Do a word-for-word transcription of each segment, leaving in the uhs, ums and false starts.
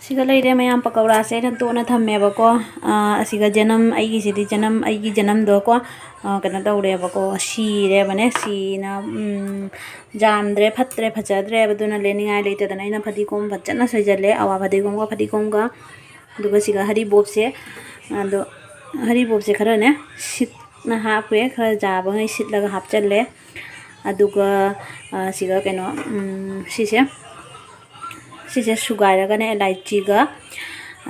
ꯁꯤꯒ ꯂꯩꯔꯦ ꯃꯌꯥꯝ, ꯄꯀꯧꯔꯥꯁꯦ ꯑꯩꯅ ꯇꯣꯠꯅ ꯊꯝꯃꯦꯕꯀꯣ꯫ ꯑꯥ, ꯑꯁꯤꯒ ꯖꯅꯝ, ꯑꯩꯒꯤꯁꯤꯗꯤ ꯖꯅꯝ, ꯑꯩꯒꯤ ꯖꯅꯝꯗꯣꯀꯣ, ꯑꯥ, ꯀꯩꯅꯣ ꯇꯧꯔꯦꯕꯀꯣ, ꯁꯤꯔꯦꯕꯅꯦ꯫ ꯁꯤꯅ, ꯎꯝ, ꯌꯥꯝꯗ꯭ꯔꯦ, ꯐꯠꯇ꯭ꯔꯦ, ꯐꯖꯗ꯭ꯔꯦꯕ꯫ ꯑꯗꯨꯅ ꯂꯦꯟꯅꯤꯡꯉꯥꯏ ꯂꯩꯇꯗꯅ ꯑꯩꯅ ꯐꯗꯤꯒꯣꯝ ꯐꯖꯅ ꯁꯣꯏꯖꯜꯂꯦ, ꯑꯋꯥ ꯐꯗꯤꯒꯣꯝꯒ, ꯐꯗꯤꯒꯣꯝꯒ꯫ ꯑꯗꯨꯒ ꯁꯤꯒ ꯍꯔꯤꯕꯣꯞꯁꯦ, ꯑꯗꯣ ꯍꯔꯤꯕꯣꯞꯁꯦ ꯈꯔꯅꯦ ꯁꯤꯠꯅ ꯍꯥꯞꯄꯦ, ꯈꯔ ꯌꯥꯕꯉꯩ ꯁꯤꯠꯂꯒ ꯍꯥꯞꯆꯜꯂꯦ꯫ ꯑꯗꯨꯒ, ꯑ, ꯁꯤꯒ ꯀꯩꯅꯣ, ꯎꯝ, ꯁꯤꯁꯦ, ꯁꯤꯁꯦ ꯁꯨꯒꯥꯏꯔꯒꯅꯦ, ꯏꯂꯥꯏꯆꯤꯒ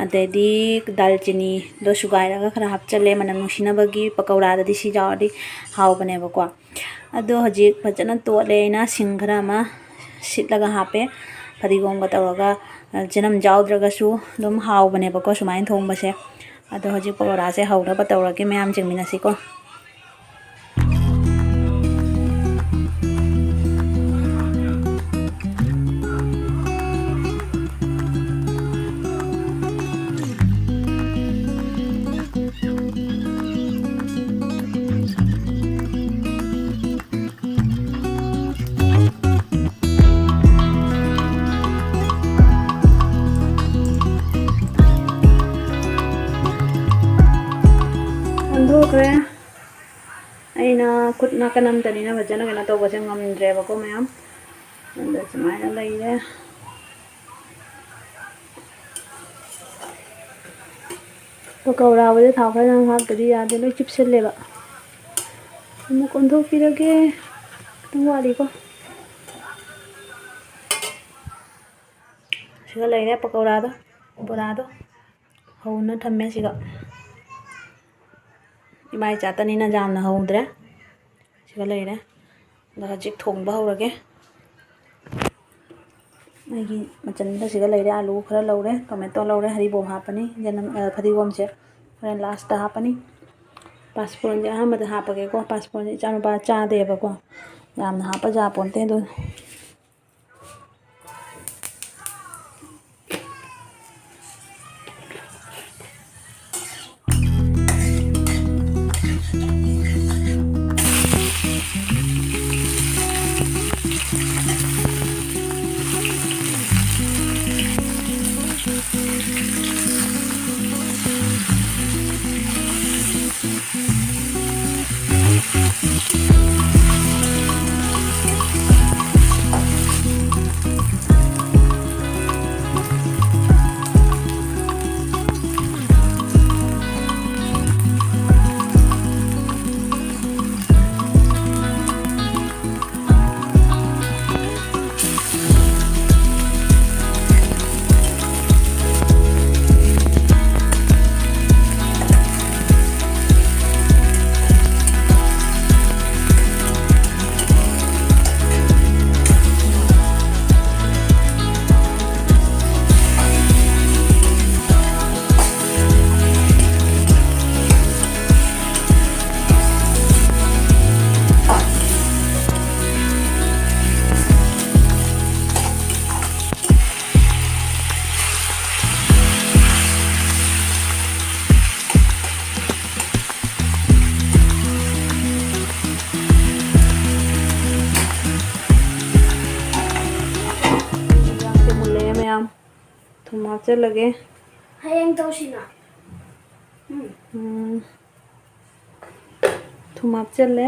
ꯑꯗꯩꯗꯤ ꯗꯥꯜꯆꯤꯅꯤꯗꯣ ꯁꯨꯒꯥꯏꯔꯒ ꯈꯔ ꯍꯥꯞꯆꯜꯂꯦ, ꯃꯅꯝ ꯅꯨꯡꯁꯤꯅꯕꯒꯤ꯫ ꯄꯀꯧꯔꯥꯗꯗꯤ ꯁꯤ ꯌꯥꯎꯔꯗꯤ ꯍꯥꯎꯕꯅꯦꯕꯀꯣ꯫ ꯑꯗꯣ ꯍꯧꯖꯤꯛ ꯐꯖꯅ ꯇꯣꯠꯂꯦ ꯑꯩꯅ, ꯁꯤꯡ ꯈꯔ ꯑꯃ ꯁꯤꯠꯂꯒ ꯍꯥꯞꯄꯦ, ꯐꯗꯤꯒꯣꯝꯒ ꯇꯧꯔꯒ꯫ ꯆꯅꯝ ꯌꯥꯎꯗ꯭ꯔꯒꯁꯨ ꯑꯗꯨꯝ ꯍꯥꯎꯕꯅꯦꯕꯀꯣ ꯁꯨꯃꯥꯏꯅ ꯊꯣꯡꯕꯁꯦ꯫ ꯑꯗꯣ ꯍꯧꯖꯤꯛ ꯄꯀꯧꯔꯥꯁꯦ ꯍꯧꯅꯕ ꯇꯧꯔꯒꯦ, ꯃꯌꯥꯝ ꯌꯦꯡꯃꯤꯟꯅꯁꯤꯀꯣ꯫ ꯑꯣꯟꯊꯣꯛꯈ꯭ꯔꯦ꯫ ꯑꯩꯅ ꯈꯨꯠ ꯅꯥꯀꯟ ꯑꯝꯇꯅꯤꯅ ꯐꯖꯅ ꯀꯩꯅꯣ ꯇꯧꯕꯁꯦ ꯉꯝꯗ꯭ꯔꯦꯕꯀꯣ ꯃꯌꯥꯝ꯫ ꯑꯗ ꯁꯨꯃꯥꯏꯅ ꯂꯩꯔꯦ꯫ ꯄꯀꯧꯔꯥꯕꯨꯗꯤ ꯊꯥꯎ ꯈꯔ ꯌꯥꯝ ꯍꯥꯞꯇꯗꯤ ꯌꯥꯗꯦ, ꯂꯣꯏ ꯆꯨꯞꯁꯤꯜꯂꯦꯕ꯫ ꯑꯃꯨꯛ ꯑꯣꯟꯊꯣꯛꯄꯤꯔꯒꯦ꯫ ꯈꯤꯇꯪ ꯋꯥꯠꯂꯤꯀꯣ꯫ ꯁꯤꯒ ꯂꯩꯔꯦ ꯄꯀꯧꯔꯥꯗꯣ, ꯕꯣꯔꯥꯗꯣ ꯍꯧꯅ ꯊꯝꯃꯦ ꯁꯤꯒ꯫ ꯏꯃꯥ ꯏꯆꯥꯇꯅꯤꯅ ꯌꯥꯝꯅ ꯍꯧꯗ꯭ꯔꯦ꯫ ꯁꯤꯒ ꯂꯩꯔꯦ꯫ ꯑꯗꯣ ꯍꯧꯖꯤꯛ ꯊꯣꯡꯕ ꯍꯧꯔꯒꯦ꯫ ꯑꯩꯒꯤ ꯃꯆꯟꯗ ꯁꯤꯒ ꯂꯩꯔꯦ, ꯑꯥꯂꯨ ꯈꯔ ꯂꯧꯔꯦ, ꯇꯣꯃꯦꯇꯣ ꯂꯧꯔꯦ, ꯍꯔꯤꯕꯣꯞ ꯍꯥꯞꯄꯅꯤ, ꯌꯦꯅꯝ, ꯑ, ꯐꯗꯤꯒꯣꯝꯁꯦ ꯍꯣꯔꯦꯟ ꯂꯥꯁꯇ ꯍꯥꯞꯄꯅꯤ꯫ ꯄꯥꯁꯄꯣꯔꯟꯁꯦ ꯑꯍꯥꯟꯕꯗ ꯍꯥꯞꯄꯒꯦꯀꯣ꯫ ꯄꯥꯁꯄꯣꯔꯟꯁꯦ ꯏꯆꯥꯅꯨꯄꯥ ꯆꯥꯗꯦꯕꯀꯣ, ꯌꯥꯝꯅ ꯍꯥꯞꯄ ꯌꯥꯄꯣꯟꯇꯦ꯫ ꯑꯗꯨ ꯊꯨꯝ ꯍꯥꯞꯆꯜꯂꯒꯦ꯫ ꯍꯌꯦꯡ ꯇꯧꯁꯤꯅ꯫ ꯎꯝ꯫ ꯎꯝ꯫ ꯊꯨꯝ ꯍꯥꯞꯆꯜꯂꯦ꯫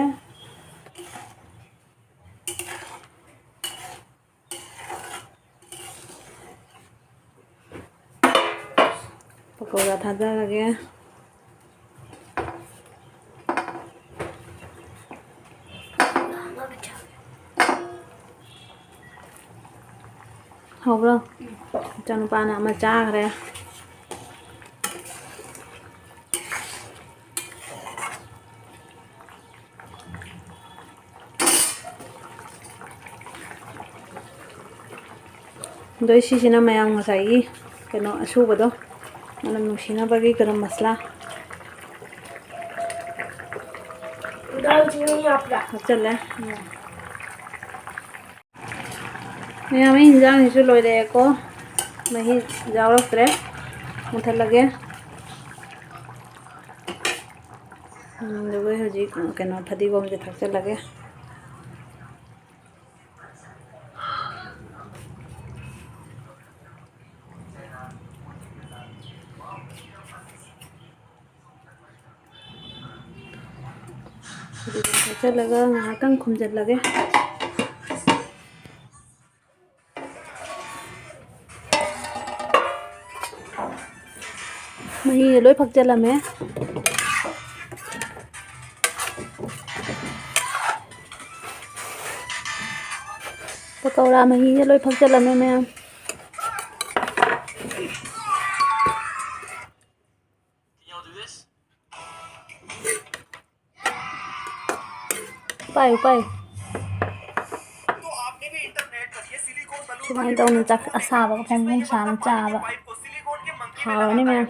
ꯄꯀꯧꯔꯥ ꯊꯥꯗꯔꯒꯦ꯫ ꯍꯧꯕ꯭ꯔꯣ? ꯏꯆꯥꯅꯨꯄꯥꯅ ꯑꯃ ꯆꯥꯈ꯭ꯔꯦ꯫ ꯑꯗꯣ ꯁꯤꯁꯤꯅ ꯃꯌꯥꯝ ꯉꯁꯥꯏꯒꯤ ꯀꯩꯅꯣ ꯑꯁꯨꯕꯗꯣ, ꯃꯅꯝ ꯅꯨꯡꯁꯤꯅꯕꯒꯤ ꯒꯔꯝ ꯃꯁꯂꯥ꯫ ꯗꯥꯜꯆꯤꯅꯤ ꯍꯥꯞꯄ꯭ꯔꯥ? ꯍꯥꯞꯆꯜꯂꯦ꯫ ꯃꯌꯥꯝ, ꯑꯩ ꯏꯟꯖꯥꯡꯁꯤꯁꯨ ꯂꯣꯏꯔꯛꯑꯦꯀꯣ꯫ ꯃꯍꯤ ꯌꯥꯎꯔꯛꯇ꯭ꯔꯦ꯫ ꯃꯨꯊꯠꯂꯒꯦ꯫ ꯎꯝ, ꯑꯗꯨꯒ ꯍꯧꯖꯤꯛ ꯀꯩꯅꯣ ꯐꯗꯤꯒꯣꯝꯁꯦ ꯊꯥꯛꯆꯜꯂꯒꯦ꯫ ꯑꯗꯨꯒ ꯍꯥꯞꯆꯜꯂꯒ ꯉꯥꯏꯍꯥꯛꯇꯪ ꯈꯨꯝꯖꯤꯜꯂꯒꯦ꯫ ꯃꯍꯤꯒ ꯂꯣꯏ ꯐꯛꯆꯜꯂꯝꯃꯦ꯫ ꯄꯀꯧꯔꯥ ꯃꯍꯤꯁꯦ ꯂꯣꯏ ꯐꯛꯆꯜꯂꯝꯃꯦ ꯃꯌꯥꯝ꯫ ꯄꯥꯏꯌꯨ, ꯄꯥꯏꯌꯨ꯫ ꯁꯨꯃꯥꯏꯅ ꯇꯧꯅ ꯆꯥꯛ ꯑꯁꯥꯕꯒ ꯐꯣꯡ ꯐꯣꯡ ꯁꯥꯅ ꯆꯥꯕ꯫ ꯍꯥꯎꯔꯅꯤ ꯃꯌꯥꯝ꯫